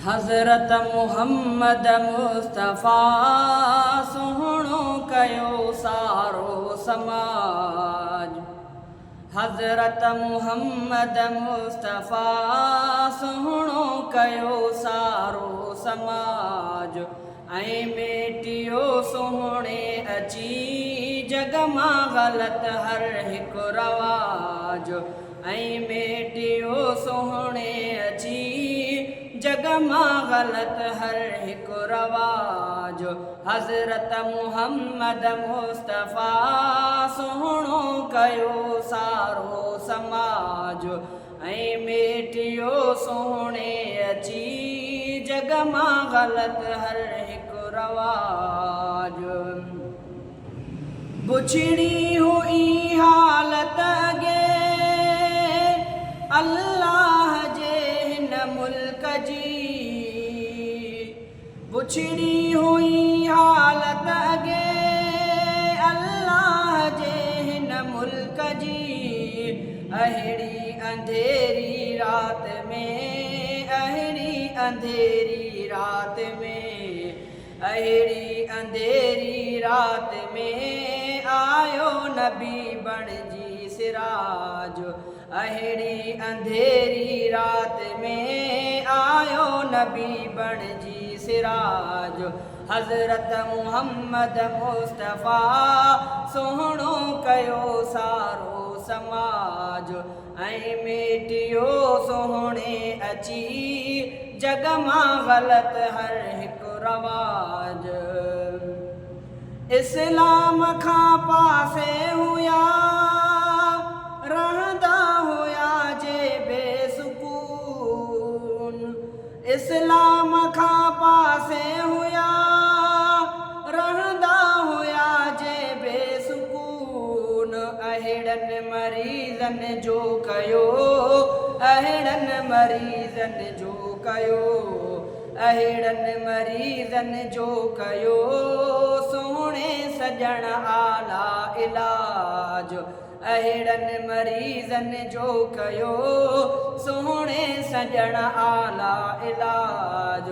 حضرت محمد مصطفيٰ سهڻو ڪيو سارو سماج. حضرت محمد مصطفيٰ سهڻو ڪيو سارو سماج ۽ ميٽيو سهڻي اچي جڳ مان غلط هر هڪ رواج ۽ ميٽيو سهڻي اچي جڳ مان غلط هر هڪ رواج. حضرت محمد مصطفيٰ سهڻو ڪيو سارو سماج ۽ ميٽيو سهڻي اچي جڳ مان غلط هر هڪ رواج. بڇڙي هئي حالت اڳي الله جي هن ملڪ جي. بڇڙي هئي حالت اڳي الله جي هن ملڪ جي. اهڙي انڌيري رات ۾، اهڙي انڌيري رات ۾، اهڙي انڌيري رات ۾ آيو نبي بڻجي سراج. اهڙي انڌيري رات ۾ آيو نبي بڻجي سراج. حضرت محمد مصطفيٰ سهڻو ڪيو سارو سماج ۽ ميٽيو سهڻي اچي جڳ مان غلط هر هڪ رواج. اسلام کان پاسي هيا، رهندا هيا جي بي سڪون. اسلام کان پاسي هيا، رهندا هيا جي بي سڪون. اهڙن مريضن جو ڪيو، اهڙن مريضن جو ڪيو. اهڙن مريضن جو ڪيو سهڻي سڄڻ اعليٰ علاج. اهڙن مريضن جو ڪيو سهڻي سڄڻ اعليٰ علاج.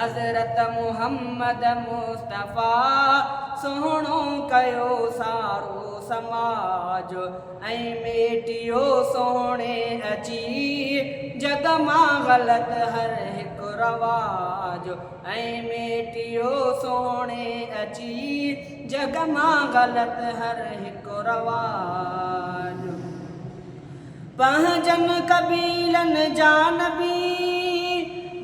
حضرت محمد مصطفيٰ سهڻو ڪيو سارو سماج. ۽ ميٽيو سهڻي اچي جڳ مان غلط هر هڪ رواج. ۽ ميٽيو سهڻي اچي جڳ مان غلط هر هڪ رواج. پنهنجن قبيلن جا نبي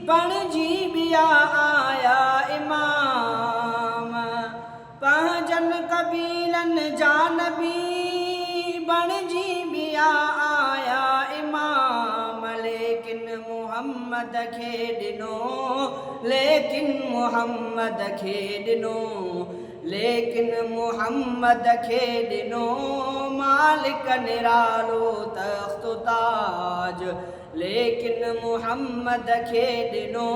بڻجي ٻيا آيا امام. پنهنجن قبيلن جا نبي بڻجي ٻيا آيا امام. ليڪن محمد کي ڏنو، ليڪن محمد کي ڏنو، ليڪن محمد کي ڏنو مالڪ نرالو تخت و تاج. ليڪن محمد کي ڏنو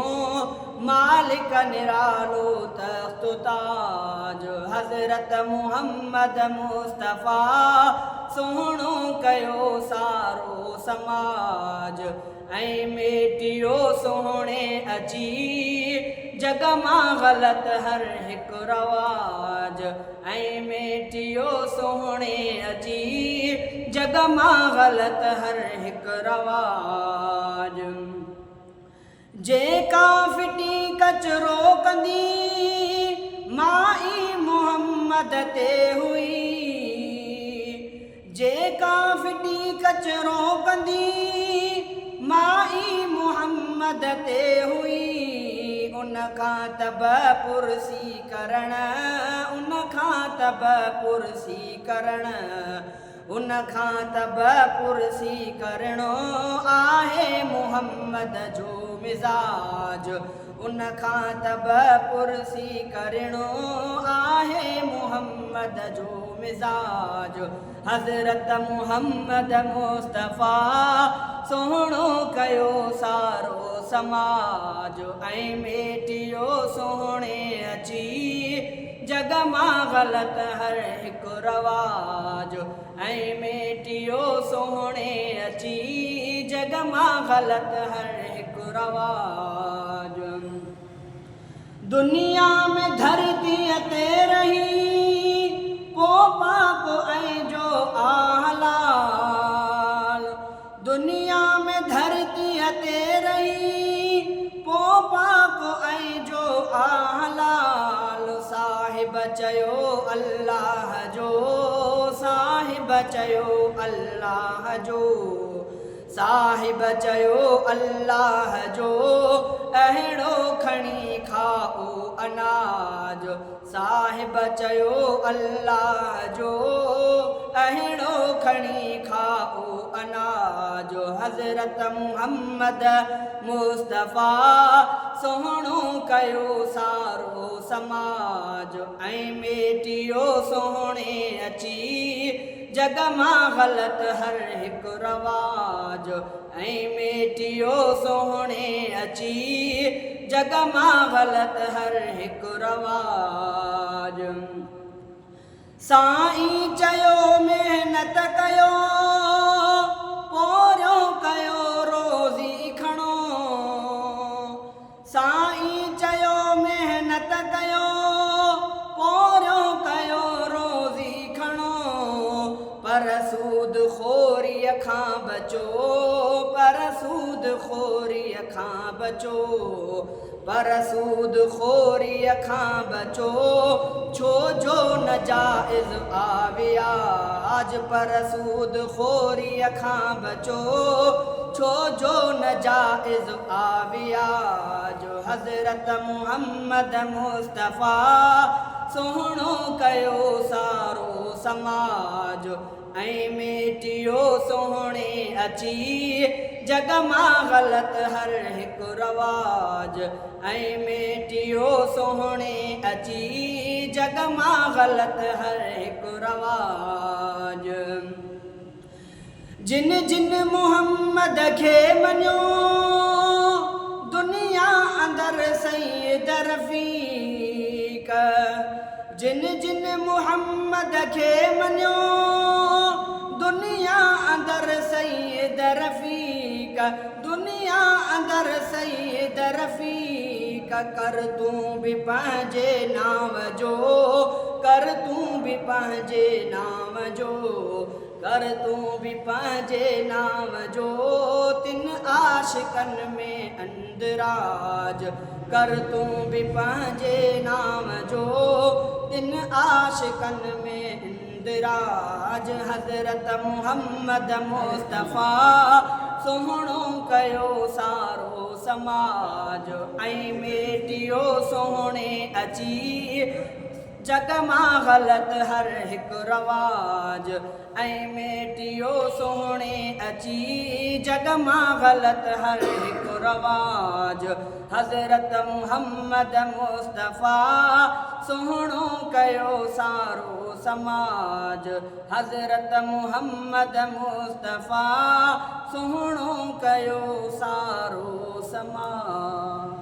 مالڪ نرالو تخت و تاج. حضرت محمد مصطفيٰ سهڻو ڪيو سارو سماج ۽ ميٽيو سهڻي اچي جڳ مان غلط هر هڪ رواج. ۽ ميٽيو سهڻي اچي جڳ مان غلط هر هڪ رواج. جيڪا ڦٽي ڪچرو ڪندي مائي محمد تي هئي. جيڪا ڦٽي ڪچرو ڪندي مائي محمد تي هئي. ان کان ته به پرسي ڪرڻ، ان کان ته به پرسي ڪرڻ، ان کان ته به پرسي ڪرڻو آهي محمد جو مزاج. ان کان ته به پرسي ڪرڻو آهي محمد جو مزاج. حضرت محمد مصطفيٰ سهڻو ڪيو سارو سماج ۽ ميٽيو سهڻي اچي جڳ مان غلط هر هڪ رواج. ۽ ميٽيو سهڻي اچي جڳ مان غلط هر هڪ رواج. دنيا ۾ ڌرتيء تي رهي ڪو پاڪ ۽ جو آ حلال. دنيا ۾ ڌرتيء تي رهي ڪو پاڪ ۽ جو آ حلال. صاحب چيو الله جو، صاحب چيو الله جو. صاحب چيو الله جو اهڙو کڻي کائو اناج صاحب چيو الله جو اهڙو کڻي کائو اناج حضرت محمد مصطفيٰ سهڻو ڪيو سارو سماج ۽ ميٽيو سهڻي اچي جڳ مان غلط هر هڪ رواج ۽ ميٽيو سهڻي اچي جڳ مان غلط هر هڪ رواج. سائين چيو محنت ڪيو پورهيو ڪيو روزي کڻو. سائين چيو محنت ڪيو، پورهيو ڪيو روزي کڻو، پر سود خوريء کان بچو، پر سود خوريء کان بچو، پر سود خوريء کان بچو، ڇو جو ناجائز آ وياج، پر سود خوريء کان بچو، ڇو جو ناجائز آ وياج. حضرت محمد مصطفيٰ سهڻو ڪيو سارو سماج ۽ ميٽيو سهڻي اچي جڳ مان غلط هر هڪ رواج ۽ ميٽيو سهڻي اچي جڳ مان غلط هر هڪ رواج. جن جن محمد کي مڃيو، دنيا اندر سيد رفيق. جن جن محمد کي مڃيو، دنيا اندر سيد رفيق. دنيا اندر سيد رفيق. ڪر تون به پنهنجي نانء جو، ڪر تون به پنهنجي نانء جو. ڪر تون به پنهنجي نانء جو تن عاشقن ۾ اندراج ڪر تون به پنهنجي نانء جو تن عاشقن ۾ اندراج حضرت محمد مصطفيٰ سهڻو ڪيو سارو سماج ۽ ميٽيو سهڻي اچي جڳ مان غلط هر هڪ رواج ۽ ميٽيو سهڻي اچي جڳ مان غلط هر هڪ رواج حضرت محمد مصطفيٰ سهڻو ڪيو سارو سماج حضرت محمد مصطفيٰ سهڻو ڪيو سارو سماج.